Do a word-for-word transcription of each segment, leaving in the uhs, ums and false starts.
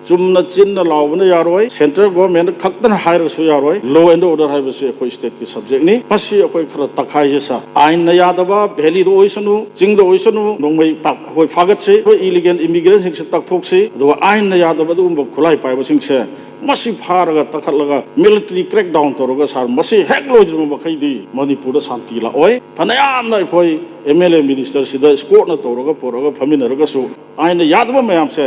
ꯆꯨꯝꯅ ꯆꯤꯟꯅ ꯂꯥꯎꯕꯅ ꯌꯥꯔꯣꯏ, central government ꯈꯛꯇꯅ ꯍꯥꯏꯔꯒꯁꯨ ꯌꯥꯔꯣꯏ꯫ Law and order ꯍꯥꯏꯕꯁꯤ ꯑꯩꯈꯣꯏ state ꯀꯤ subject ꯅꯤ꯫ ꯃꯁꯤ ꯑꯩꯈꯣꯏ ꯈꯔ ꯇꯛꯈꯥꯏꯁꯦ ꯁꯥꯔ꯫ ꯑꯥꯏꯟꯅ ꯌꯥꯗꯕ, valley ꯗ ꯑꯣꯏꯁꯅꯨ, ꯆꯤꯡꯗ ꯑꯣꯏꯁꯅꯨ, ꯅꯣꯡꯃꯩ ꯄꯥꯛ-, ꯑꯩꯈꯣꯏ ꯐꯥꯒꯠꯁꯤ, ꯑꯩꯈꯣꯏ illegal immigrant ꯁꯤꯡꯁꯤ ꯇꯛꯊꯣꯛꯁꯤ, ꯑꯗꯨꯒ ꯑꯥꯏꯟꯅ ꯌꯥꯗꯕ ꯑꯗꯨꯒꯨꯝꯕ ꯈꯨꯠꯂꯥꯏ ꯄꯥꯏꯕꯁꯤꯡꯁꯦ ꯃꯁꯤ ꯐꯥꯔꯒ ꯇꯛꯈꯠꯂꯒ military crackdown ꯇꯧꯔꯒ ꯁꯥꯔ, ꯃꯁꯤ ꯍꯦꯛ ꯂꯣꯏꯗ꯭ꯔꯤꯕ ꯃꯈꯩꯗꯤ ꯃꯅꯤꯄꯨꯔꯗ ꯁꯥꯟꯇꯤ ꯂꯥꯛꯑꯣꯏ꯫ ꯐꯅꯌꯥꯝꯅ ꯑꯩꯈꯣꯏ M L A minister ꯁꯤꯗ escort ꯅ ꯇꯧꯔꯒ ꯄꯨꯔꯒ ꯐꯝꯃꯤꯟꯅꯔꯒꯁꯨ ꯑꯥꯏꯟꯅ ꯌꯥꯗꯕ ꯃꯌꯥꯝꯁꯦ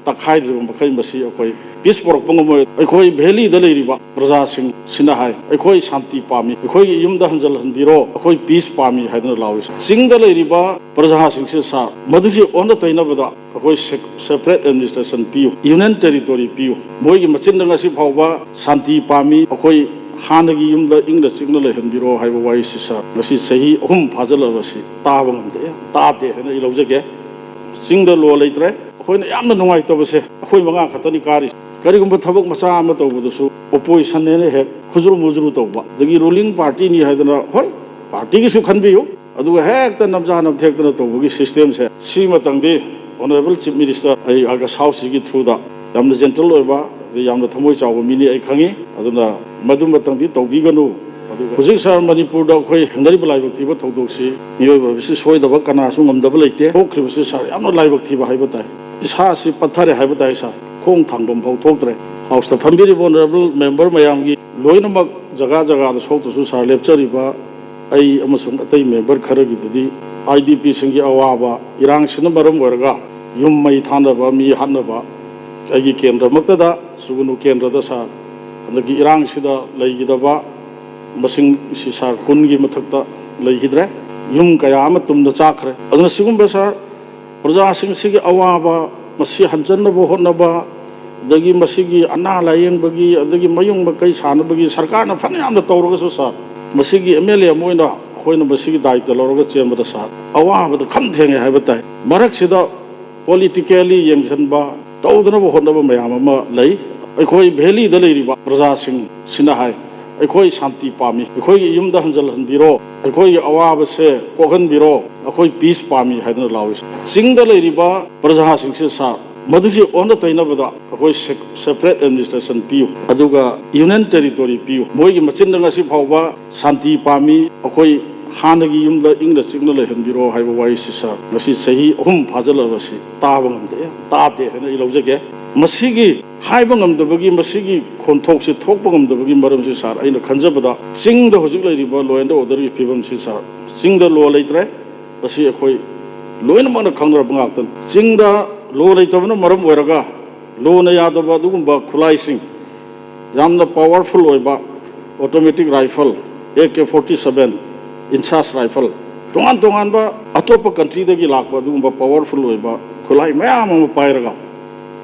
ꯇꯛꯈꯥꯏꯗ꯭ꯔꯤꯕ ꯃꯈꯩ ꯃꯁꯤ ꯑꯩꯈꯣꯏ peace ꯄꯨꯔꯛꯄ ꯉꯝꯃꯣꯏ꯫ ꯑꯩꯈꯣꯏ valley ꯗ ꯂꯩꯔꯤꯕ ꯄ꯭ꯔꯖꯥꯁꯤꯡꯁꯤꯅ ꯍꯥꯏ, "ꯑꯩꯈꯣꯏ ꯁꯥꯟꯇꯤ ꯄꯥꯝꯃꯤ, ꯑꯩꯈꯣꯏꯒꯤ ꯌꯨꯝꯗ ꯍꯟꯖꯤꯜꯍꯟꯕꯤꯔꯣ, ꯑꯩꯈꯣꯏ peace ꯄꯥꯝꯃꯤ" ꯍꯥꯏꯗꯨꯅ ꯂꯥꯎꯏ꯫ ꯆꯤꯡꯗ ꯂꯩꯔꯤꯕ ꯄ꯭ꯔꯖꯥꯁꯤꯡꯁꯤ ꯁꯥꯔ, ꯃꯗꯨꯒꯤ ꯑꯣꯟꯅ ꯇꯩꯅꯕꯗ ꯑꯩꯈꯣꯏ se-, separate administration ꯄꯤꯌꯨ, union territory ꯄꯤꯌꯨ꯫ ꯃꯣꯏꯒꯤ ꯃꯆꯤꯟꯗ ꯉꯁꯤ ꯐꯥꯎꯕ ꯁꯥꯟꯇꯤ ꯄꯥꯝꯃꯤ, ꯑꯩꯈꯣꯏ ꯍꯥꯟꯅꯒꯤ ꯌꯨꯝꯗ ꯏꯪꯅ ꯆꯤꯛꯅ ꯂꯩꯍꯟꯕꯤꯔꯣ ꯍꯥꯏꯕ ꯋꯥꯍꯩꯁꯤ ꯁꯥꯔ, ꯉꯁꯤ ꯆꯍꯤ ꯑꯍꯨꯝ ꯐꯥꯖꯤꯜꯂꯛꯂꯕꯁꯤ ꯇꯥꯕ ꯉꯝꯗꯦ, ꯇꯥꯗꯦ ꯍꯥꯏꯅ ꯑꯩ ꯂꯧꯖꯒꯦ꯫ ꯆꯤꯡꯗ law ꯂꯩꯇ꯭ꯔꯦ꯫ ꯑꯩꯈꯣꯏꯅ ꯌꯥꯝꯅ ꯅꯨꯡꯉꯥꯏꯇꯕꯁꯦ, ꯑꯩꯈꯣꯏ ꯃꯉꯥ ꯈꯛꯇꯅꯤ ꯀꯥꯔꯤꯁꯦ꯫ ꯀꯔꯤꯒꯨꯝꯕ ꯊꯕꯛ ꯃꯆꯥ ꯑꯃ ꯇꯧꯕꯗꯁꯨ opposition ꯅꯦꯅ ꯍꯦꯛ ꯈꯨꯖꯨꯔꯨ ꯃꯨꯖꯨꯔꯨ ꯇꯧꯕ, ꯑꯗꯒꯤ ruling party ꯅꯤ ꯍꯥꯏꯗꯅ, ꯍꯣꯏ, party ꯒꯤꯁꯨ ꯈꯟꯕꯤꯌꯨ, ꯑꯗꯨꯒ ꯍꯦꯛꯇ ꯅꯝꯖꯥ ꯅꯝꯊꯦꯛꯇꯅ ꯇꯧꯕꯒꯤ system ꯁꯦ, ꯁꯤꯃꯇꯪꯗꯤ Honourable Chief Minister, ꯑꯩ August House ꯁꯤꯒꯤ through ꯗ ꯌꯥꯝꯅ gentle ꯑꯣꯏꯕ, ꯑꯗꯩ ꯌꯥꯝꯅ ꯊꯃꯣꯏ ꯆꯥꯎꯕ ꯃꯤꯅꯤ ꯑꯩ ꯈꯪꯉꯤ꯫ ꯑꯗꯨꯅ ꯃꯗꯨꯃꯇꯪꯗꯤ ꯇꯧꯕꯤꯒꯅꯨ꯫ ꯑꯗꯨꯒ ꯍꯧꯖꯤꯛ ꯁꯥꯔ, ꯃꯅꯤꯄꯨꯔꯗ ꯑꯩꯈꯣꯏ ꯊꯦꯡꯅꯔꯤꯕ ꯂꯥꯏꯕꯛ ꯊꯤꯕ ꯊꯧꯗꯣꯛꯁꯤ, ꯃꯤꯑꯣꯏꯕ ꯍꯥꯏꯕꯁꯤ ꯁꯣꯏꯗꯕ ꯀꯅꯥꯁꯨ ꯉꯝꯗꯕ ꯂꯩꯇꯦ꯫ ꯊꯣꯛꯈ꯭ꯔꯤꯕꯁꯤ ꯁꯥꯔ, ꯌꯥꯝꯅ ꯂꯥꯏꯕꯛ ꯊꯤꯕ ꯍꯥꯏꯕ ꯇꯥꯏ꯫ ꯏꯁꯥꯁꯤ ꯄꯠꯊꯔꯦ ꯍꯥꯏꯕ ꯇꯥꯏ ꯁꯥꯔ꯫ ꯈꯣꯡ ꯊꯥꯡꯐꯝ ꯐꯥꯎ ꯊꯣꯛꯇ꯭ꯔꯦ꯫ House ꯇ ꯐꯝꯕꯤꯔꯤꯕ Honourable member ꯃꯌꯥꯝꯒꯤ ꯂꯣꯏꯅꯃꯛ ꯖꯒꯥ ꯖꯒꯥꯗ ꯁꯣꯛꯇ꯭ꯔꯁꯨ ꯁꯥꯔ, ꯂꯦꯞꯆꯔꯤꯕ ꯑꯩ ꯑꯃꯁꯨꯡ ꯑꯇꯩ member ꯈꯔꯒꯤꯗꯨꯗꯤ I D P ꯁꯤꯡꯒꯤ ꯑꯋꯥꯕ, ꯏꯔꯥꯡꯁꯤꯅ ꯃꯔꯝ ꯑꯣꯏꯔꯒ ꯌꯨꯝ ꯃꯩ ꯊꯥꯅꯕ, ꯃꯤ ꯍꯥꯠꯅꯕ, ꯑꯩꯒꯤ ꯀꯦꯟꯗ꯭ꯔꯃꯛꯇꯗ, ꯁꯨꯒꯨꯅꯨ ꯀꯦꯟꯗ꯭ꯔꯗ ꯁꯥꯔ, ꯍꯟꯗꯛꯀꯤ ꯏꯔꯥꯡꯁꯤꯗ ꯂꯩꯈꯤꯗꯕ ꯃꯁꯤꯡꯁꯤ ꯁꯥꯔ, ꯀꯨꯟꯒꯤ ꯃꯊꯛꯇ ꯂꯩꯈꯤꯗ꯭ꯔꯦ꯫ ꯌꯨꯝ ꯀꯌꯥ ꯑꯃ ꯇꯨꯝꯅ ꯆꯥꯛꯈ꯭ꯔꯦ꯫ ꯑꯗꯨꯅ ꯁꯤꯒꯨꯝꯕ ꯁꯥꯔ, ꯄ꯭ꯔꯖꯥꯁꯤꯡꯁꯤꯒꯤ ꯑꯋꯥꯕ ꯃꯁꯤ ꯍꯟꯖꯟꯅꯕ ꯍꯣꯠꯅꯕ, ꯑꯗꯒꯤ ꯃꯁꯤꯒꯤ ꯑꯅꯥ ꯂꯥꯌꯦꯡꯕꯒꯤ, ꯑꯗꯒꯤ ꯃꯌꯨꯝ ꯃꯀꯩ ꯁꯥꯅꯕꯒꯤ ꯁꯔꯀꯥꯔꯅ ꯐꯅꯌꯥꯝꯅ ꯇꯧꯔꯒꯁꯨ ꯁꯥꯔ, ꯃꯁꯤꯒꯤ M L A ꯑꯃ ꯑꯣꯏꯅ ꯑꯩꯈꯣꯏꯅ ꯃꯁꯤꯒꯤ ꯗꯥꯏꯇ ꯂꯧꯔꯒ ꯆꯦꯟꯕꯗ ꯁꯥꯔ, ꯑꯋꯥꯕꯗ ꯈꯝ ꯊꯦꯡꯉꯦ ꯍꯥꯏꯕ ꯇꯥꯏ꯫ ꯃꯔꯛꯁꯤꯗ politically ꯌꯦꯡꯁꯤꯟꯕ, ꯇꯧꯗꯅꯕ ꯍꯣꯠꯅꯕ ꯃꯌꯥꯝ ꯑꯃ ꯂꯩ꯫ ꯑꯩꯈꯣꯏ valley ꯗ ꯂꯩꯔꯤꯕ ꯄ꯭ꯔꯖꯥꯁꯤꯡꯁꯤꯅ ꯍꯥꯏ, "ꯑꯩꯈꯣꯏ ꯁꯥꯟꯇꯤ ꯄꯥꯝꯃꯤ, ꯑꯩꯈꯣꯏꯒꯤ ꯌꯨꯝꯗ ꯍꯟꯖꯤꯜꯍꯟꯕꯤꯔꯣ, ꯑꯩꯈꯣꯏꯒꯤ ꯑꯋꯥꯕꯁꯦ ꯀꯣꯛꯍꯟꯕꯤꯔꯣ, ꯑꯩꯈꯣꯏ peace ꯄꯥꯝꯃꯤ" ꯍꯥꯏꯗꯨꯅ ꯂꯥꯎꯔꯤ꯫ ꯆꯤꯡꯗ ꯂꯩꯔꯤꯕ ꯄ꯭ꯔꯖꯥꯁꯤꯡꯁꯦ ꯁꯥꯔ, ꯃꯗꯨꯒꯤ ꯑꯣꯟꯅ ꯇꯩꯅꯕꯗ ꯑꯩꯈꯣꯏ ꯁꯦ-, separate administration ꯄꯤꯌꯨ, ꯑꯗꯨꯒ union territory ꯄꯤꯌꯨ꯫ ꯃꯣꯏꯒꯤ ꯃꯆꯤꯟꯗ ꯉꯁꯤ ꯐꯥꯎꯕ ꯁꯥꯟꯇꯤ ꯄꯥꯝꯃꯤ, ꯑꯩꯈꯣꯏ ꯍꯥꯟꯅꯒꯤ ꯌꯨꯝꯗ ꯏꯪꯅ ꯆꯤꯛꯅ ꯂꯩꯍꯟꯕꯤꯔꯣ ꯍꯥꯏꯕ ꯋꯥꯍꯩꯁꯤ, ꯁꯥꯔ, ꯉꯁꯤ ꯆꯍꯤ ꯑꯍꯨꯝ ꯐꯥꯖꯤꯜꯂꯛꯂꯕꯁꯤ ꯇꯥꯕ ꯉꯝꯗꯦ, ꯇꯥꯗꯦ ꯍꯥꯏꯅ ꯑꯩ ꯂꯧꯖꯒꯦ꯫ ꯃꯁꯤꯒꯤ ꯍꯥꯏꯕ ꯉꯝꯗꯕꯒꯤ, ꯃꯁꯤꯒꯤ ꯈꯣꯟꯊꯣꯛꯁꯤ ꯊꯣꯛꯄ ꯉꯝꯗꯕꯒꯤ ꯃꯔꯝꯁꯤ, ꯁꯥꯔ, ꯑꯩꯅ ꯈꯟꯖꯕꯗ ꯆꯤꯡꯗ ꯍꯧꯖꯤꯛ ꯂꯩꯔꯤꯕ law and orderꯒꯤ ꯐꯤꯕꯝꯁꯤ, ꯁꯥꯔ, ꯆꯤꯡꯗ law ꯂꯩꯇ꯭ꯔꯦ꯫ ꯃꯁꯤ ꯑꯩꯈꯣꯏ ꯂꯣꯏꯅꯃꯛꯅ ꯈꯪꯅꯔꯕ ꯉꯥꯛꯇꯅꯤ꯫ ꯆꯤꯡꯗ law ꯂꯩꯇꯕꯅ ꯃꯔꯝ ꯑꯣꯏꯔꯒ lawꯅ ꯌꯥꯗꯕ ꯑꯗꯨꯒꯨꯝꯕ ꯈꯨꯠꯂꯥꯏꯁꯤꯡ, ꯌꯥꯝꯅ powerful ꯑꯣꯏꯕ automatic rifle, AK forty seven, INSAS rifle, ꯇꯣꯉꯥꯟ ꯇꯣꯉꯥꯟꯕ ꯑꯇꯣꯞꯄ countryꯗꯒꯤ ꯂꯥꯛꯄ ꯑꯗꯨꯒꯨꯝꯕ powerful ꯑꯣꯏꯕ ꯈꯨꯠꯂꯥꯏ ꯃꯌꯥꯝ ꯑꯃ ꯄꯥꯏꯔꯒ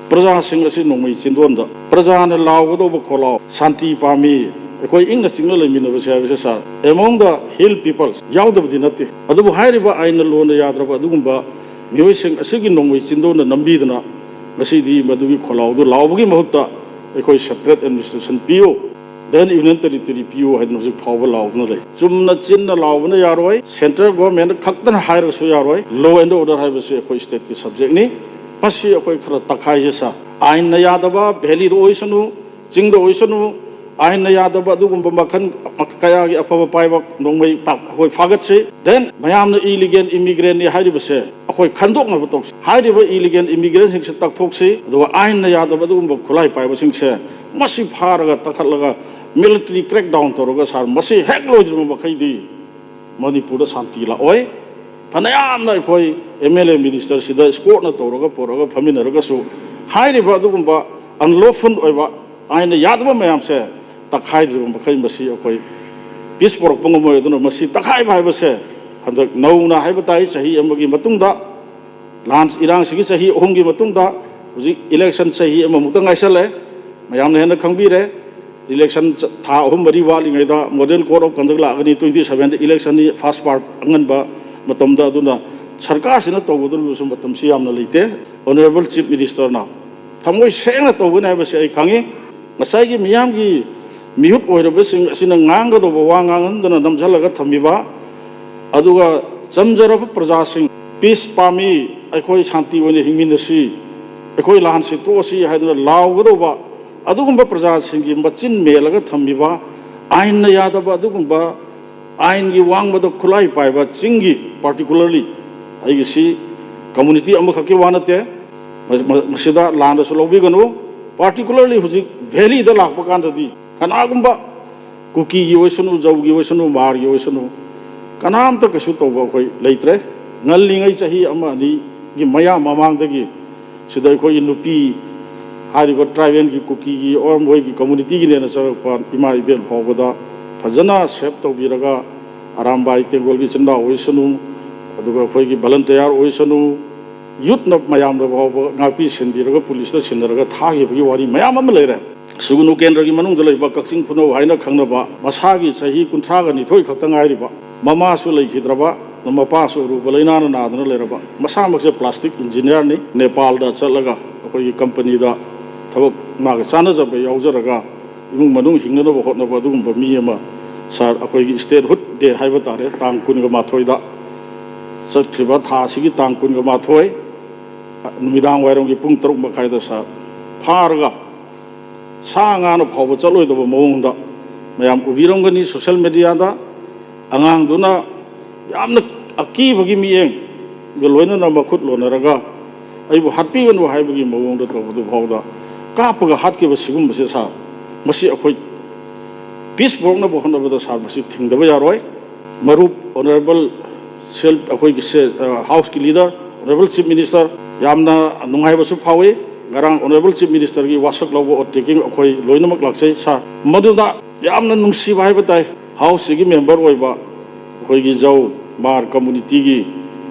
ꯄ꯭ꯔꯖꯥꯁꯤꯡ ꯑꯁꯤ ꯅꯣꯡꯃꯩ ꯆꯤꯟꯗꯣꯟꯗ, ꯄ꯭ꯔꯖꯥꯅ ꯂꯥꯎꯒꯗꯧꯕ ꯈꯣꯜꯂꯥꯎ, "ꯁꯥꯟꯇꯤ ꯄꯥꯝꯃꯤ, ꯑꯩꯈꯣꯏ ꯏꯪꯅ ꯆꯤꯛꯅ ꯂꯩꯃꯤꯟꯅꯕꯁꯦ" ꯍꯥꯏꯕꯁꯦ, ꯁꯥꯔ, among the hill peoples ꯌꯥꯎꯗꯕꯗꯤ ꯅꯠꯇꯦ꯫ ꯑꯗꯨꯕꯨ ꯍꯥꯏꯔꯤꯕ ꯑꯥꯏꯟꯅ, ꯂꯣꯅ ꯌꯥꯗ꯭ꯔꯕ ꯑꯗꯨꯒꯨꯝꯕ ꯃꯤꯑꯣꯏꯁꯤꯡ ꯑꯁꯤꯒꯤ ꯅꯣꯡꯃꯩ ꯆꯤꯟꯗꯣꯟꯗ ꯅꯝꯕꯤꯗꯅ ꯉꯁꯤꯗꯤ ꯃꯗꯨꯒꯤ ꯈꯣꯜꯂꯥꯎꯗꯨ ꯂꯥꯎꯕꯒꯤ ꯃꯍꯨꯠꯇ ꯑꯩꯈꯣꯏ separate administration ꯄꯤꯌꯨ, then union territory ꯄꯤꯌꯨ ꯍꯥꯏꯗꯅ ꯍꯧꯖꯤꯛ ꯐꯥꯎꯕ ꯂꯥꯎꯗꯨꯅ ꯂꯩ꯫ ꯆꯨꯝꯅ ꯆꯤꯟꯅ ꯂꯥꯎꯕꯅ ꯌꯥꯔꯣꯏ, central government ꯈꯛꯇꯅ ꯍꯥꯏꯔꯒꯁꯨ ꯌꯥꯔꯣꯏ꯫ Law and order ꯍꯥꯏꯕꯁꯤ ꯑꯩꯈꯣꯏ stateꯀꯤ subjectꯅꯤ꯫ ꯃꯁꯤ ꯑꯩꯈꯣꯏ ꯈꯔ ꯇꯛꯈꯥꯏꯁꯦ, ꯁꯥꯔ꯫ ꯑꯥꯏꯟꯅ ꯌꯥꯗꯕ valleyꯗ ꯑꯣꯏꯁꯅꯨ, ꯆꯤꯡꯗ ꯑꯣꯏꯁꯅꯨ, ꯑꯥꯏꯟꯅ ꯌꯥꯗꯕ ꯑꯗꯨꯒꯨꯝꯕ ꯃꯈꯜ ꯀꯌꯥꯒꯤ ꯑꯐꯕ ꯄꯥꯏꯕ ꯅꯣꯡꯃꯩ ꯄꯥꯛ ꯑꯩꯈꯣꯏ ꯐꯥꯒꯠꯁꯤ꯫ Then ꯃꯌꯥꯝꯅ illegal immigrantꯅꯤ ꯍꯥꯏꯔꯤꯕꯁꯦ ꯑꯩꯈꯣꯏ ꯈꯟꯗꯣꯛꯅꯕ ꯇꯧꯁꯤ꯫ ꯍꯥꯏꯔꯤꯕ illegal immigrantꯁꯤꯡꯁꯦ ꯇꯛꯊꯣꯛꯁꯤ, ꯑꯗꯨꯒ ꯑꯥꯏꯟꯅ ꯌꯥꯗꯕ ꯑꯗꯨꯒꯨꯝꯕ ꯈꯨꯠꯂꯥꯏ ꯄꯥꯏꯕꯁꯤꯡꯁꯦ ꯃꯁꯤ ꯐꯥꯔꯒ ꯇꯛꯈꯠꯂꯒ military crackdown ꯇꯧꯔꯒ, ꯁꯥꯔ, ꯃꯁꯤ ꯍꯦꯛ ꯂꯣꯏꯗ꯭ꯔꯤꯕ ꯃꯈꯩꯗꯤ ꯃꯅꯤꯄꯨꯔꯗ ꯁꯥꯟꯇꯤ ꯂꯥꯛꯑꯣꯏ꯫ ꯐꯅꯌꯥꯝꯅ ꯑꯩꯈꯣꯏ MLA ministerꯁꯤꯗ escortꯅ ꯇꯧꯔꯒ ꯄꯨꯔꯒ ꯐꯝꯃꯤꯟꯅꯔꯒꯁꯨ ꯍꯥꯏꯔꯤꯕ ꯑꯗꯨꯒꯨꯝꯕ unlawful ꯑꯣꯏꯕ, ꯑꯥꯏꯟꯅ ꯌꯥꯗꯕ ꯃꯌꯥꯝꯁꯦ ꯇꯛꯈꯥꯏꯗ꯭ꯔꯤꯕ ꯃꯈꯩ ꯃꯁꯤ ꯑꯩꯈꯣꯏ peace ꯄꯨꯔꯛꯄ ꯉꯝꯃꯣꯏ꯫ ꯑꯗꯨꯅ ꯃꯁꯤ ꯇꯛꯈꯥꯏꯕ ꯍꯥꯏꯕꯁꯦ ꯍꯟꯗꯛ ꯅꯧꯅ ꯍꯥꯏꯕ ꯇꯥꯏ, ꯆꯍꯤ ꯑꯃꯒꯤ ꯃꯇꯨꯡꯗ, ꯂꯥꯟ ꯏꯔꯥꯡꯁꯤꯒꯤ ꯆꯍꯤ ꯑꯍꯨꯝꯒꯤ ꯃꯇꯨꯡꯗ ꯍꯧꯖꯤꯛ election ꯆꯍꯤ ꯑꯃꯃꯨꯛꯇ ꯉꯥꯏꯁꯜꯂꯦ꯫ ꯃꯌꯥꯝꯅ ꯍꯦꯟꯅ ꯈꯪꯕꯤꯔꯦ, election ꯆ-, ꯊꯥ ꯑꯍꯨꯝ ꯃꯔꯤ ꯋꯥꯠꯂꯤꯉꯩꯗ model code of conduct ꯂꯥꯛꯀꯅꯤ, twenty sevenꯗ electionꯅꯤ, first part ꯑꯉꯟꯕ ꯃꯇꯝꯗ꯫ ꯑꯗꯨꯅ ꯁꯔꯀꯥꯔꯁꯤꯅ ꯇꯧꯒꯗꯧꯔꯤꯕꯁꯨ ꯃꯇꯝꯁꯤ ꯌꯥꯝꯅ ꯂꯩꯇꯦ꯫ Honourable Chief Ministerꯅ ꯊꯃꯣꯏ ꯁꯦꯡꯅ ꯇꯧꯒꯅꯤ ꯍꯥꯏꯕꯁꯤ ꯑꯩ ꯈꯪꯉꯤ꯫ ꯉꯁꯥꯏꯒꯤ ꯃꯤꯌꯥꯝꯒꯤ ꯃꯤꯍꯨꯠ ꯑꯣꯏꯔꯕꯁꯤꯡ ꯑꯁꯤꯅ ꯉꯥꯡꯒꯗꯧꯕ ꯋꯥ ꯉꯥꯡꯍꯟꯗꯅ ꯅꯝꯁꯤꯜꯂꯒ ꯊꯝꯃꯤꯕ, ꯑꯗꯨꯒ ꯆꯝꯖꯔꯕ ꯄ꯭ꯔꯖꯥꯁꯤꯡ, peace ꯄꯥꯝꯃꯤ, ꯑꯩꯈꯣꯏ ꯁꯥꯟꯇꯤ ꯑꯣꯏꯅ ꯍꯤꯡꯃꯤꯟꯅꯁꯤ, ꯑꯩꯈꯣꯏ ꯂꯥꯟꯁꯤ ꯇꯣꯛꯑꯁꯤ ꯍꯥꯏꯗꯨꯅ ꯂꯥꯎꯒꯗꯧꯕ ꯑꯗꯨꯒꯨꯝꯕ ꯄ꯭ꯔꯖꯥꯁꯤꯡꯒꯤ ꯃꯆꯤꯟ ꯃꯦꯜꯂꯒ ꯊꯝꯃꯤꯕ, ꯑꯥꯏꯟꯅ ꯌꯥꯗꯕ ꯑꯗꯨꯒꯨꯝꯕ, ꯑꯥꯏꯟꯒꯤ ꯋꯥꯡꯃꯗ ꯈꯨꯠꯂꯥꯏ ꯄꯥꯏꯕ ꯆꯤꯡꯒꯤ, particularly ꯑꯩꯒꯤꯁꯤ community ꯑꯃꯈꯛꯀꯤ ꯋꯥ ꯅꯠꯇꯦ, ꯃ-, ꯃ-, ꯃꯁꯤꯗ ꯂꯥꯟꯅꯁꯨ ꯂꯧꯕꯤꯒꯅꯨ꯫ Particularly ꯍꯧꯖꯤꯛ valleyꯗ ꯂꯥꯛꯄ ꯀꯥꯟꯗꯗꯤ ꯀꯅꯥꯒꯨꯝꯕ ꯀꯨꯀꯤꯒꯤ ꯑꯣꯏꯁꯅꯨ, ꯖꯧꯒꯤ ꯑꯣꯏꯁꯅꯨ, ꯃꯥꯔꯒꯤ ꯑꯣꯏꯁꯅꯨ, ꯀꯅꯥꯝꯇ ꯀꯩꯁꯨ ꯇꯧꯕ ꯑꯩꯈꯣꯏ ꯂꯩꯇ꯭ꯔꯦ꯫ ꯉꯜꯂꯤꯉꯩ ꯆꯍꯤ ꯑꯃ ꯑꯅꯤꯒꯤ ꯃꯌꯥ ꯃꯃꯥꯡꯗꯒꯤ ꯁꯤꯗ ꯑꯩꯈꯣꯏꯒꯤ ꯅꯨꯄꯤ, ꯍꯥꯏꯔꯤꯕ tribalꯒꯤ, ꯀꯨꯀꯤꯒꯤ or ꯃꯣꯏꯒꯤ communityꯒꯤꯅꯦꯅ ꯆꯪꯉꯛꯄ ꯏꯃꯥ ꯏꯕꯦꯟ ꯐꯥꯎꯕꯗ ꯐꯖꯅ save ꯇꯧꯕꯤꯔꯒ, ꯑꯔꯥꯝꯕꯥꯏ ꯇꯦꯡꯒꯣꯜꯒꯤ ꯏꯆꯤꯟ ꯏꯅꯥꯎ ꯑꯣꯏꯁꯅꯨ, ꯑꯗꯨꯒ ꯑꯩꯈꯣꯏꯒꯤ volunteer ꯑꯣꯏꯁꯅꯨ, youthꯅ ꯃꯌꯥꯝꯅ ꯐꯥꯎꯕ ꯉꯥꯛꯄꯤ ꯁꯦꯟꯕꯤꯔꯒ ꯄꯨꯂꯤꯁꯇ ꯁꯤꯟꯅꯔꯒ ꯊꯥꯈꯤꯕꯒꯤ ꯋꯥꯔꯤ ꯃꯌꯥꯝ ꯑꯃ ꯂꯩꯔꯦ꯫ ꯁꯨꯒꯅꯨ ꯀꯦꯟꯗ꯭ꯔꯒꯤ ꯃꯅꯨꯡꯗ ꯂꯩꯕ ꯀꯛꯆꯤꯡ ꯈꯨꯅꯧ ꯍꯥꯏꯅ ꯈꯪꯅꯕ, ꯃꯁꯥꯒꯤ ꯆꯍꯤ ꯀꯨꯟꯊ꯭ꯔꯥꯒ ꯅꯤꯊꯣꯏ ꯈꯛꯇ ꯉꯥꯏꯔꯤꯕ, ꯃꯃꯥꯁꯨ ꯂꯩꯈꯤꯗ꯭ꯔꯕ, ꯃꯄꯥꯁꯨ ꯑꯔꯨꯕ ꯂꯩꯅꯥꯅ ꯅꯥꯗꯨꯅ ꯂꯩꯔꯕ, ꯃꯁꯥꯃꯛꯁꯦ plastic engineerꯅꯤ, ꯅꯦꯄꯥꯜꯗ ꯆꯠꯂꯒ ꯑꯩꯈꯣꯏꯒꯤ companyꯗ ꯊꯕꯛ ꯃꯥꯒ ꯆꯥꯟꯅꯖꯕ ꯌꯥꯎꯖꯔꯒ ꯏꯃꯨꯡ ꯃꯅꯨꯡ ꯍꯤꯡꯅꯅꯕ ꯍꯣꯠꯅꯕ ꯑꯗꯨꯒꯨꯝꯕ ꯃꯤ ꯑꯃ꯫ Sir, ꯑꯩꯈꯣꯏꯒꯤ statehood day ꯍꯥꯏꯕ ꯇꯥꯔꯦ, ꯇꯥꯡ ꯀꯨꯟꯒ ꯃꯥꯊꯣꯏꯗ, ꯆꯠꯈ꯭ꯔꯤꯕ ꯊꯥ ꯑꯁꯤꯒꯤ ꯇꯥꯡ ꯀꯨꯟꯒ ꯃꯥꯊꯣꯏ ꯅꯨꯃꯤꯗꯥꯡ ꯋꯥꯏꯔꯝꯒꯤ ꯄꯨꯡ ꯇꯔꯨꯛ ꯃꯈꯥꯏꯗ sir ꯐꯥꯔꯒ ꯁꯥ ꯉꯥꯅ ꯐꯥꯎꯕ ꯆꯠꯂꯣꯏꯗꯕ ꯃꯑꯣꯡꯗ ꯃꯌꯥꯝ ꯎꯕꯤꯔꯝꯒꯅꯤ social mediaꯗ꯫ ꯑꯉꯥꯡꯗꯨꯅ ꯌꯥꯝꯅ ꯑꯀꯤꯕꯒꯤ ꯃꯤꯠꯌꯦꯡꯒ ꯂꯣꯏꯅꯅ ꯃꯈꯨꯠ ꯂꯣꯟꯅꯔꯒ ꯑꯩꯕꯨ ꯍꯥꯠꯄꯤꯒꯅꯨ ꯍꯥꯏꯕꯒꯤ ꯃꯑꯣꯡꯗ ꯇꯧꯕꯗꯨ ꯐꯥꯎꯗ ꯀꯥꯞꯄꯒ ꯍꯥꯠꯈꯤꯕ ꯁꯤꯒꯨꯝꯕꯁꯦ sir, ꯃꯁꯤ ꯑꯩꯈꯣꯏ peace ꯄꯨꯔꯛꯅꯕ ꯍꯣꯠꯅꯕꯗ sir ꯃꯁꯤ ꯊꯤꯡꯗꯕ ꯌꯥꯔꯣꯏ꯫ ꯃꯔꯨꯞ honourable self ꯑꯩꯈꯣꯏꯒꯤ ꯁꯦ-, ꯑ, Houseꯀꯤ leader, honourable Chief Minister, ꯌꯥꯝꯅ ꯅꯨꯡꯉꯥꯏꯕꯁꯨ ꯐꯥꯎꯏ꯫ ꯉꯔꯥꯡ honourable Chief Ministerꯒꯤ ꯋꯥꯁꯛ ꯂꯧꯕ undertaking ꯑꯩꯈꯣꯏ ꯂꯣꯏꯅꯃꯛ ꯂꯥꯛꯆꯩ sir꯫ ꯃꯗꯨꯗ ꯌꯥꯝꯅ ꯅꯨꯡꯁꯤꯕ ꯍꯥꯏꯕ ꯇꯥꯏ, Houseꯁꯤꯒꯤ member ꯑꯣꯏꯕ ꯑꯩꯈꯣꯏꯒꯤ ꯖꯧ ꯃꯥꯔ communityꯒꯤ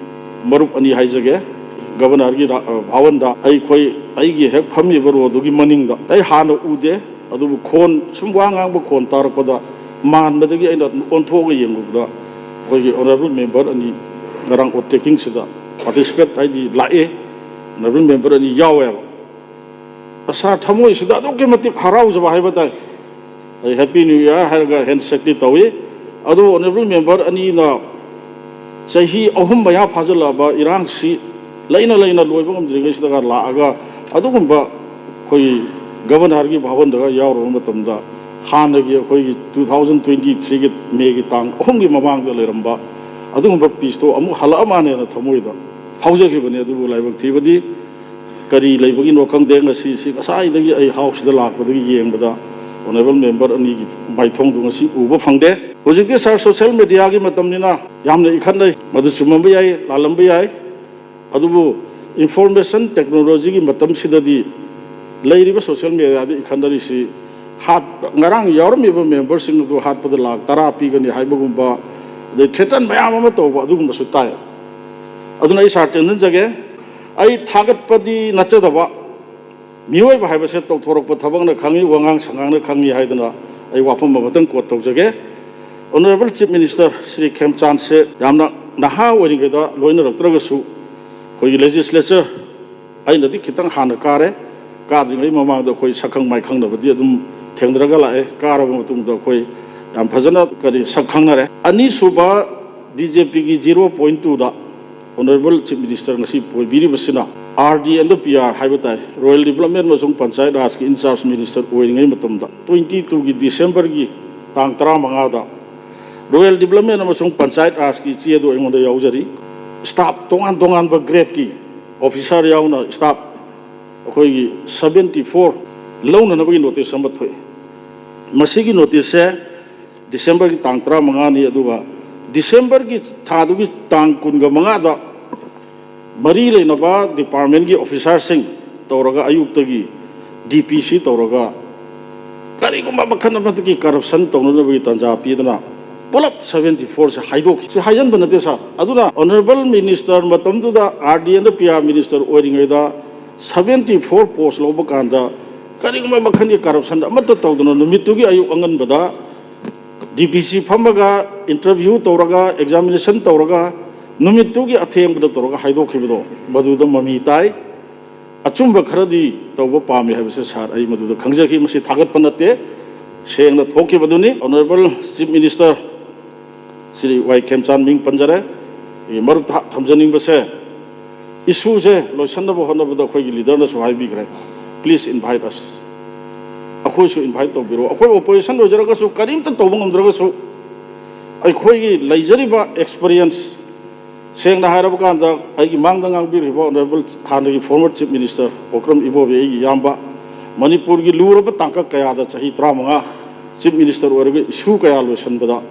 ꯃꯔꯨꯞ ꯑꯅꯤ ꯍꯥꯏꯖꯒꯦ, Governorꯒꯤ ꯔꯥ-, ꯑ, ꯚꯥꯋꯟꯗ ꯑꯩꯈꯣꯏ, ꯑꯩꯒꯤ ꯍꯦꯛ ꯐꯝꯃꯤꯕ rowꯗꯨꯒꯤ ꯃꯅꯤꯡꯗ ꯑꯩ ꯍꯥꯟꯅ ꯎꯗꯦ, ꯑꯗꯨꯕꯨ ꯈꯣꯟ ꯁꯨꯝ ꯋꯥ ꯉꯥꯡꯕ ꯈꯣꯟ ꯇꯥꯔꯛꯄꯗ ꯃꯥꯟꯕꯗꯒꯤ ꯑꯩꯅ ꯑꯣꯟꯊꯣꯛꯑꯒ ꯌꯦꯡꯂꯨꯕꯗ ꯑꯩꯈꯣꯏꯒꯤ honourable member ꯑꯅꯤ ꯉꯔꯥꯡ undertakingꯁꯤꯗ participate ꯍꯥꯏꯗꯤ ꯂꯥꯛꯑꯦ, honourable member ꯑꯅꯤ ꯌꯥꯎꯋꯦꯕ꯫ Sir ꯊꯃꯣꯏꯁꯤꯗ ꯑꯗꯨꯛꯀꯤ ꯃꯇꯤꯛ ꯍꯔꯥꯎꯖꯕ ꯍꯥꯏꯕ ꯇꯥꯏ꯫ ꯑꯩ Happy New Year ꯍꯥꯏꯔꯒ handshakeꯇꯤ ꯇꯧꯏ꯫ ꯑꯗꯨꯕꯨ honourable member ꯑꯅꯤꯅ ꯆꯍꯤ ꯑꯍꯨꯝ ꯃꯌꯥ ꯐꯥꯖꯤꯜꯂꯛꯑꯕ ꯏꯔꯥꯡꯁꯤ ꯂꯩꯅ ꯂꯩꯅ ꯂꯣꯏꯕ ꯉꯝꯗ꯭ꯔꯤꯉꯩꯁꯤꯗꯒ ꯂꯥꯛꯑꯒ ꯑꯗꯨꯒꯨꯝꯕ ꯑꯩꯈꯣꯏꯒꯤ ꯒꯕꯔꯅꯔꯒꯤ ꯚꯥꯕꯟꯗꯒ ꯌꯥꯎꯔꯨꯕ ꯃꯇꯝꯗ, ꯍꯥꯟꯅꯒꯤ ꯑꯩꯈꯣꯏꯒꯤ two thousand twenty-threeꯒꯤ Mayꯒꯤ ꯇꯥꯡ ꯑꯍꯨꯝꯒꯤ ꯃꯃꯥꯡꯗ ꯂꯩꯔꯝꯕ ꯑꯗꯨꯒꯨꯝꯕ peaceꯇꯣ ꯑꯃꯨꯛ ꯍꯜꯂꯛꯑ ꯃꯥꯜꯂꯦꯅ ꯊꯃꯣꯏꯗ ꯐꯥꯎꯖꯈꯤꯕꯅꯤ꯫ ꯑꯗꯨꯕꯨ ꯂꯥꯏꯕꯛ ꯊꯤꯕꯗꯤ ꯀꯔꯤ ꯂꯩꯕꯒꯤꯅꯣ ꯈꯪꯗꯦ, ꯉꯁꯤ ꯁꯤ ꯉꯁꯥꯏꯗꯒꯤ ꯑꯩ Houseꯁꯤꯗ ꯂꯥꯛꯄꯗꯒꯤ ꯌꯦꯡꯕꯗ honourable member ꯑꯅꯤꯒꯤ ꯃꯥꯏꯊꯣꯡꯗꯨ ꯉꯁꯤ ꯎꯕ ꯐꯪꯗꯦ꯫ ꯍꯧꯖꯤꯛꯇꯤ sir, social mediaꯒꯤ ꯃꯇꯝꯅꯤꯅ ꯌꯥꯝꯅ ꯏꯈꯠꯅꯩ, ꯃꯗꯨ ꯆꯨꯝꯃꯝꯕ ꯌꯥꯏ, ꯂꯥꯜꯂꯝꯕ ꯌꯥꯏ꯫ ꯑꯗꯨꯕꯨ information technologyꯒꯤ ꯃꯇꯝꯁꯤꯗꯗꯤ ꯂꯩꯔꯤꯕ social mediaꯗ ꯏꯈꯠꯅꯔꯤꯁꯤ ꯍꯥꯠꯄ, ꯉꯔꯥꯡ ꯌꯥꯎꯔꯝꯃꯤꯕ memberꯁꯤꯡ ꯑꯗꯨ ꯍꯥꯠꯄꯗ ꯂꯥꯈ ꯇꯔꯥ ꯄꯤꯒꯅꯤ ꯍꯥꯏꯕꯒꯨꯝꯕ, ꯑꯗꯩ threaten ꯃꯌꯥꯝ ꯑꯃ ꯇꯧꯕ ꯑꯗꯨꯒꯨꯝꯕꯁꯨ ꯇꯥꯏ꯫ ꯑꯗꯨꯅ ꯑꯩ sir ꯇꯦꯟꯖꯟꯖꯒꯦ, ꯑꯩ ꯊꯥꯒꯠꯄꯗꯤ ꯅꯠꯆꯗꯕ, ꯃꯤꯑꯣꯏꯕ ꯍꯥꯏꯕꯁꯦ ꯇꯧꯊꯣꯔꯛꯄ ꯊꯕꯛꯅ ꯈꯪꯉꯤ, ꯋꯥꯉꯥꯡ ꯁꯉꯥꯡꯅ ꯈꯪꯉꯤ ꯍꯥꯏꯗꯅ ꯑꯩ ꯋꯥꯐꯝ ꯑꯃꯇꯪ quote ꯇꯧꯖꯒꯦ꯫ Honourable Chief Minister ꯁ꯭ꯔꯤ ꯈꯦꯝꯆꯥꯟꯁꯦ ꯌꯥꯝꯅ ꯅꯍꯥ ꯑꯣꯏꯔꯤꯉꯩꯗ ꯂꯣꯏꯅꯔꯛꯇ꯭ꯔꯒꯁꯨ, ꯑꯩꯈꯣꯏꯒꯤ legislature, ꯑꯩꯅꯗꯤ ꯈꯤꯇꯪ ꯍꯥꯟꯅ ꯀꯥꯔꯦ, ꯀꯥꯗ꯭ꯔꯤꯉꯩ ꯃꯃꯥꯡꯗ ꯑꯩꯈꯣꯏ ꯁꯛꯈꯪ ꯃꯥꯏꯈꯪꯅꯕꯗꯤ ꯑꯗꯨꯝ ꯊꯦꯡꯅꯔꯒ ꯂꯥꯛꯑꯦ, ꯀꯥꯔꯕ ꯃꯇꯨꯡꯗ ꯑꯩꯈꯣꯏ ꯌꯥꯝ ꯐꯖꯅ ꯀꯔꯤ ꯁꯛ ꯈꯪꯅꯔꯦ꯫ ꯑꯅꯤꯁꯨꯕ BJPꯒꯤ zero point twoꯗ Honourable Chief Minister ꯉꯁꯤ ꯑꯣꯏꯕꯤꯔꯤꯕꯁꯤꯅ RD and PR ꯍꯥꯏꯕ ꯇꯥꯏ, Rural Development ꯑꯃꯁꯨꯡ Panchayat Rajꯀꯤ in charge minister ꯑꯣꯏꯔꯤꯉꯩ ꯃꯇꯝꯗ twenty twoꯒꯤ Decemberꯒꯤ ꯇꯥꯡ ꯇꯔꯥꯃꯉꯥꯗ Rural Development ꯑꯃꯁꯨꯡ Panchayat Rajꯀꯤ ꯆꯦ ꯑꯗꯨ ꯑꯩꯉꯣꯟꯗ ꯌꯥꯎꯖꯔꯤ꯫ Staff ꯇꯣꯉꯥꯟ ꯇꯣꯉꯥꯟꯕ gradeꯀꯤ officer ꯌꯥꯎꯅ staff ꯑꯩꯈꯣꯏꯒꯤ seventy four ꯂꯧꯅꯅꯕꯒꯤ notice ꯑꯃ ꯊꯣꯛꯏ꯫ ꯃꯁꯤꯒꯤ noticeꯁꯦ Decemberꯒꯤ ꯇꯥꯡ ꯇꯔꯥꯃꯉꯥꯅꯤ, ꯑꯗꯨꯒ Decemberꯒꯤ ꯊꯥꯗꯨꯒꯤ ꯇꯥꯡ ꯀꯨꯟꯒ ꯃꯉꯥꯗ ꯃꯔꯤ ꯂꯩꯅꯕ departmentꯀꯤ officerꯁꯤꯡ ꯇꯧꯔꯒ ꯑꯌꯨꯛꯇꯒꯤ DPC ꯇꯧꯔꯒ ꯀꯔꯤꯒꯨꯝꯕ ꯃꯈꯜ ꯑꯃꯠꯇꯒꯤ corruption ꯇꯧꯅꯅꯕꯒꯤ ꯇꯥꯟꯖꯥ ꯄꯤꯗꯅ ꯄꯨꯂꯞ seventy fourꯁꯦ ꯍꯥꯏꯗꯣꯛꯈꯤ꯫ ꯁꯤ ꯍꯥꯏꯖꯟꯕ ꯅꯠꯇꯦ sir꯫ ꯑꯗꯨꯅ honourable minister ꯃꯇꯝꯗꯨꯗ RD and PR minister ꯑꯣꯏꯔꯤꯉꯩꯗ seventy four post ꯂꯧꯕ ꯀꯥꯟꯗ ꯀꯔꯤꯒꯨꯝꯕ ꯃꯈꯜꯒꯤ corruption ꯑꯃꯠꯇ ꯇꯧꯗꯅ ꯅꯨꯃꯤꯠꯇꯨꯒꯤ ꯑꯌꯨꯛ ꯑꯉꯟꯕꯗ DPC ꯐꯝꯃꯒ interview ꯇꯧꯔꯒ examination ꯇꯧꯔꯒ ꯅꯨꯃꯤꯠꯇꯨꯒꯤ ꯑꯊꯦꯡꯕꯗ ꯇꯧꯔꯒ ꯍꯥꯏꯗꯣꯛꯈꯤꯕꯗꯣ ꯃꯗꯨꯗ ꯃꯃꯤ ꯇꯥꯏ꯫ ꯑꯆꯨꯝꯕ ꯈꯔꯗꯤ ꯇꯧꯕ ꯄꯥꯝꯃꯤ ꯍꯥꯏꯕꯁꯦ sir, ꯑꯩ ꯃꯗꯨꯗ ꯈꯪꯖꯈꯤ꯫ ꯃꯁꯤ ꯊꯥꯒꯠꯄ ꯅꯠꯇꯦ, ꯁꯦꯡꯅ ꯊꯣꯛꯈꯤꯕꯗꯨꯅꯤ꯫ Honourable Chief Minister ꯁ꯭ꯔꯤ ꯋꯥꯏ ꯈꯦꯝꯆꯥꯟ ꯃꯤꯡ ꯄꯟꯖꯔꯦ꯫ ꯑꯩ ꯃꯔꯨꯞꯇ ꯊꯝꯖꯅꯤꯡꯕꯁꯦ, Issueꯁꯦ ꯂꯣꯏꯁꯤꯟꯅꯕ ꯍꯣꯠꯅꯕꯗ ꯑꯩꯈꯣꯏꯒꯤ leaderꯅꯁꯨ ꯍꯥꯏꯕꯤꯈ꯭ꯔꯦ, please invite us, ꯑꯩꯈꯣꯏꯁꯨ invite ꯇꯧꯕꯤꯔꯛꯑꯣ꯫ ꯑꯩꯈꯣꯏ opposition ꯑꯣꯏꯖꯔꯒꯁꯨ, ꯀꯔꯤꯝꯇ ꯇꯧꯕ ꯉꯝꯗ꯭ꯔꯒꯁꯨ, ꯑꯩꯈꯣꯏꯒꯤ ꯂꯩꯖꯔꯤꯕ experience, ꯁꯦꯡꯅ ꯍꯥꯏꯔꯕ ꯀꯥꯟꯗ, ꯑꯩꯒꯤ ꯃꯥꯡꯗ ꯉꯥꯡꯕꯤꯔꯤꯕ Honourable ꯍꯥꯟꯅꯒꯤ former Chief Minister ꯄꯣꯀ꯭ꯔꯝ ꯏꯕꯣꯕꯤ, ꯑꯩꯒꯤ ꯏꯌꯥꯝꯕ, ꯃꯅꯤꯄꯨꯔꯒꯤ ꯂꯨꯔꯕ ꯇꯥꯡꯀꯛ ꯀꯌꯥꯗ ꯆꯍꯤ ꯇꯔꯥꯃꯉꯥ Chief Minister ꯑꯣꯏꯔꯒ issue ꯀꯌꯥ ꯂꯣꯏꯁꯤꯟꯕꯗ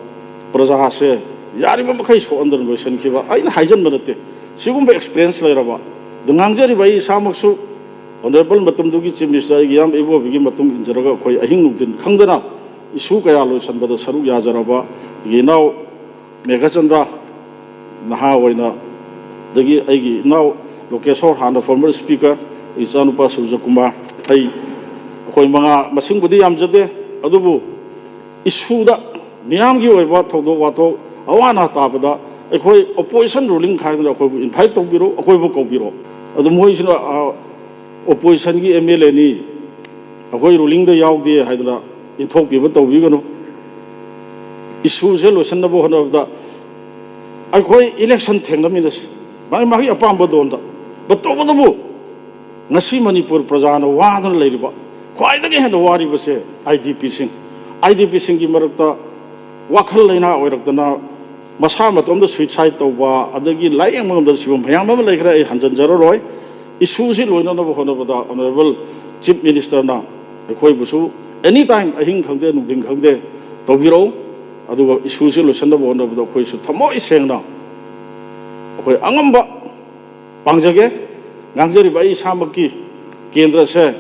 ꯄ꯭ꯔꯖꯥꯁꯦ ꯌꯥꯔꯤꯕ ꯃꯈꯩ ꯁꯣꯛꯍꯟꯗꯅ ꯂꯣꯏꯁꯤꯟꯈꯤꯕ, ꯑꯩꯅ ꯍꯥꯏꯖꯟꯕ ꯅꯠꯇꯦ꯫ ꯁꯤꯒꯨꯝꯕ experience ꯂꯩꯔꯕ, ꯑꯗꯨ ꯉꯥꯡꯖꯔꯤꯕ ꯑꯩ ꯏꯁꯥꯃꯛꯁꯨ Honourable ꯃꯇꯝꯗꯨꯒꯤ Chief Minister ꯑꯩꯒꯤ ꯏꯌꯥꯝꯕ ꯏꯕꯣꯕꯤꯒꯤ ꯃꯇꯨꯡ ꯏꯟꯖꯔꯒ ꯑꯩꯈꯣꯏ ꯑꯍꯤꯡ ꯅꯨꯡꯊꯤꯟ ꯈꯪꯗꯅ issue ꯀꯌꯥ ꯂꯣꯏꯁꯤꯟꯕꯗ ꯁꯔꯨꯛ ꯌꯥꯖꯔꯕ ꯑꯩꯒꯤ ꯏꯅꯥꯎ ꯃꯦꯘꯆꯟꯗ꯭ꯔ, ꯅꯍꯥ ꯑꯣꯏꯅ, ꯑꯗꯒꯤ ꯑꯩꯒꯤ ꯏꯅꯥꯎ ꯂꯣꯀꯦꯁꯣꯔ, ꯍꯥꯟꯅ former Speaker, ꯏꯆꯥꯅꯨꯄꯥ ꯁꯨꯔꯖꯀꯨꯃꯥꯔ, ꯑꯩ, ꯑꯩꯈꯣꯏ ꯃꯉꯥ, ꯃꯁꯤꯡꯕꯨꯗꯤ ꯌꯥꯝꯖꯗꯦ, ꯑꯗꯨꯕꯨ issueꯗ, ꯃꯤꯌꯥꯝꯒꯤ ꯑꯣꯏꯕ ꯊꯧꯗꯣꯛ ꯋꯥꯊꯣꯛ, ꯑꯋꯥ ꯑꯅꯥ ꯇꯥꯕꯗ ꯑꯩꯈꯣꯏ opposition ruling ꯈꯥꯏꯗꯅ ꯑꯩꯈꯣꯏꯕꯨ invite ꯇꯧꯕꯤꯔꯛꯎ, ꯑꯩꯈꯣꯏꯕꯨ ꯀꯧꯕꯤꯔꯛꯑꯣ꯫ ꯑꯗꯨ ꯃꯣꯏꯁꯤꯅ, ꯑ, oppositionꯒꯤ MLAꯅꯤ, ꯑꯩꯈꯣꯏ rulingꯗ ꯌꯥꯎꯗꯦ ꯍꯥꯏꯗꯅ ꯏꯟꯊꯣꯛꯄꯤꯕ ꯇꯧꯕꯤꯒꯅꯨ꯫ Issueꯁꯦ ꯂꯣꯏꯁꯤꯟꯅꯕ ꯍꯣꯠꯅꯕꯗ ꯑꯩꯈꯣꯏ election ꯊꯦꯡꯅꯃꯤꯟꯅꯁꯤ, ꯃꯥꯒꯤ, ꯃꯥꯒꯤ ꯑꯄꯥꯝꯕ ꯗꯣꯟꯗ꯫ But ꯇꯧꯕꯇꯕꯨ ꯉꯁꯤ ꯃꯅꯤꯄꯨꯔ ꯄ꯭ꯔꯖꯥꯅ ꯋꯥꯗꯨꯅ ꯂꯩꯔꯤꯕ, ꯈ꯭ꯋꯥꯏꯗꯒꯤ ꯍꯦꯟꯅ ꯋꯥꯔꯤꯕꯁꯦ IDPꯁꯤꯡ, IDPꯁꯤꯡꯒꯤ ꯃꯔꯛꯇ ꯋꯥꯈꯜ ꯂꯩꯅꯥ ꯑꯣꯏꯔꯛꯇꯅ ꯃꯁꯥ ꯃꯇꯣꯝꯗ suicide ꯇꯧꯕ, ꯑꯗꯒꯤ ꯂꯥꯏꯌꯦꯡꯕ ꯉꯝꯗꯕ ꯁꯤꯕ ꯃꯌꯥꯝ ꯑꯃ ꯂꯩꯈ꯭ꯔꯦ꯫ ꯑꯩ ꯍꯟꯖꯤꯟꯖꯔꯔꯣꯏ꯫ Issueꯁꯤ ꯂꯣꯏꯅꯅꯕ ꯍꯣꯠꯅꯕꯗ Honourable Chief Ministerꯅ ꯑꯩꯈꯣꯏꯕꯨꯁꯨ anytime, ꯑꯍꯤꯡ ꯈꯪꯗꯦ, ꯅꯨꯡꯊꯤꯟ ꯈꯪꯗꯦ, ꯇꯧꯕꯤꯔꯛꯎ꯫ ꯑꯗꯨꯒ issueꯁꯤ ꯂꯣꯏꯁꯤꯟꯅꯕ ꯍꯣꯠꯅꯕꯗ ꯑꯩꯈꯣꯏꯁꯨ ꯊꯃꯣꯏ ꯁꯦꯡꯅ ꯑꯩꯈꯣꯏ ꯑꯉꯝꯕ ꯄꯥꯡꯖꯒꯦ꯫ ꯉꯥꯡꯖꯔꯤꯕ ꯑꯩ ꯏꯁꯥꯃꯛꯀꯤ ꯀꯦꯟꯗ꯭ꯔꯁꯦ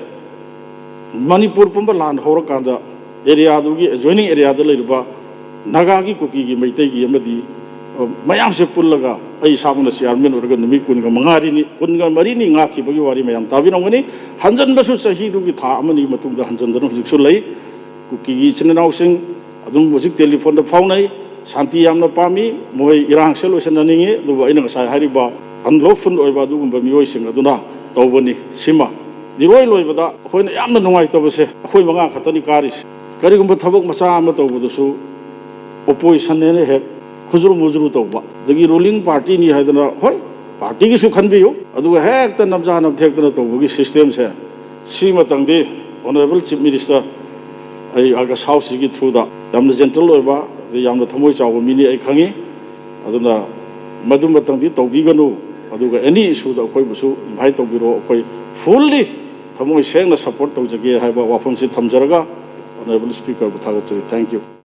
ꯃꯅꯤꯄꯨꯔ ꯄꯨꯝꯕ ꯂꯥꯟ ꯍꯧꯔꯀꯥꯟꯗ areaꯗꯨꯒꯤ adjoining areaꯗ ꯂꯩꯔꯤꯕ ꯅꯥꯒꯥꯒꯤ, ꯀꯨꯀꯤꯒꯤ, ꯃꯩꯇꯩꯒꯤ ꯑꯃꯗꯤ, ꯑ, ꯃꯌꯥꯝꯁꯦ ꯄꯨꯜꯂꯒ ꯑꯩ ꯏꯁꯥꯃꯛꯅ chairman ꯑꯣꯏꯔꯒ ꯅꯨꯃꯤꯠ ꯀꯨꯟꯒ ꯃꯉꯥꯅꯤ, ꯀꯨꯟꯒ ꯃꯔꯤꯅꯤ ꯉꯥꯛꯈꯤꯕꯒꯤ ꯋꯥꯔꯤ ꯃꯌꯥꯝ ꯇꯥꯕꯤꯔꯝꯒꯅꯤ꯫ ꯍꯟꯖꯟꯕꯁꯨ ꯆꯍꯤꯗꯨꯒꯤ ꯊꯥ ꯑꯃꯅꯤ ꯃꯇꯨꯡꯗ ꯍꯟꯖꯟꯗꯅ ꯍꯧꯖꯤꯛꯁꯨ ꯂꯩ꯫ ꯀꯨꯀꯤꯒꯤ ꯏꯆꯤꯟ ꯏꯅꯥꯎꯁꯤꯡ ꯑꯗꯨꯝ ꯍꯧꯖꯤꯛ telephoneꯗ ꯐꯥꯎꯅꯩ꯫ ꯁꯥꯟꯇꯤ ꯌꯥꯝꯅ ꯄꯥꯝꯃꯤ, ꯃꯣꯏ ꯏꯔꯥꯡꯁꯦ ꯂꯣꯏꯁꯤꯟꯍꯟꯅꯤꯡꯉꯤ, ꯑꯗꯨꯕꯨ ꯑꯩꯅ ꯉꯁꯥꯏ ꯍꯥꯏꯔꯤꯕ unlawful ꯑꯣꯏꯕ ꯑꯗꯨꯒꯨꯝꯕ ꯃꯤꯑꯣꯏꯁꯤꯡ ꯑꯗꯨꯅ ꯇꯧꯕꯅꯤ꯫ ꯁꯤꯃ ꯏꯔꯣꯏ ꯂꯣꯏꯕꯗ ꯑꯩꯈꯣꯏꯅ ꯌꯥꯝꯅ ꯅꯨꯡꯉꯥꯏꯇꯕꯁꯦ, ꯑꯩꯈꯣꯏ ꯃꯉꯥ ꯈꯛꯇꯅꯤ ꯀꯥꯔꯤꯁꯦ꯫ ꯀꯔꯤꯒꯨꯝꯕ ꯊꯕꯛ ꯃꯆꯥ ꯑꯃ ꯇꯧꯕꯗꯁꯨ oppositionꯅꯦꯅ ꯍꯦꯛ ꯈꯨꯖꯨꯔꯨ ꯃꯨꯖꯨꯔꯨ ꯇꯧꯕ, ꯑꯗꯒꯤ ruling partyꯅꯤ ꯍꯥꯏꯗꯅ, ꯍꯣꯏ, ꯄꯥꯔꯇꯤꯒꯤꯁꯨ ꯈꯟꯕꯤꯌꯨ, ꯑꯗꯨꯒ ꯍꯦꯛꯇ ꯅꯝꯖꯥ ꯅꯝꯊꯦꯛꯇꯅ ꯇꯧꯕꯒꯤ ꯁꯤꯁꯇꯦꯝꯁꯦ, ꯁꯤꯃꯇꯪꯗꯤ ꯑꯣꯅꯔꯦꯕꯜ ꯆꯤꯐ ꯃꯤꯅꯤꯁꯇꯔ ꯑꯩ ꯑꯥꯒꯁ ꯍꯥꯎꯁꯁꯤꯒꯤ ꯊ꯭ꯔꯨꯗ ꯌꯥꯝꯅ ꯖꯦꯟꯇꯜ ꯑꯣꯏꯕ, ꯑꯗꯩ ꯌꯥꯝꯅ ꯊꯃꯣꯏ ꯆꯥꯎꯕ ꯃꯤꯅꯤ ꯑꯩ ꯈꯪꯉꯤ꯫ ꯑꯗꯨꯅ ꯃꯗꯨꯃꯇꯪꯗꯤ ꯇꯧꯕꯤꯒꯅꯨ, ꯑꯗꯨꯒ ꯑꯦꯅꯤ ꯏꯁꯨꯗ ꯑꯩꯈꯣꯏꯕꯨꯁꯨ ꯏꯟꯚꯥꯏꯠ ꯇꯧꯕꯤꯔꯛꯑꯣ, ꯑꯩꯈꯣꯏ ꯐꯨꯜꯂꯤ ꯊꯃꯣꯏ ꯁꯦꯡꯅ ꯁꯄꯣꯔꯠ ꯇꯧꯖꯒꯦ ꯍꯥꯏꯕ ꯋꯥꯐꯝꯁꯤ ꯊꯝꯖꯔꯒ ꯑꯣꯅꯔꯦꯕꯜ ꯁ꯭ꯄꯤꯀꯔꯕꯨ ꯊꯥꯒꯠꯆꯔꯤ꯫ Thank you꯫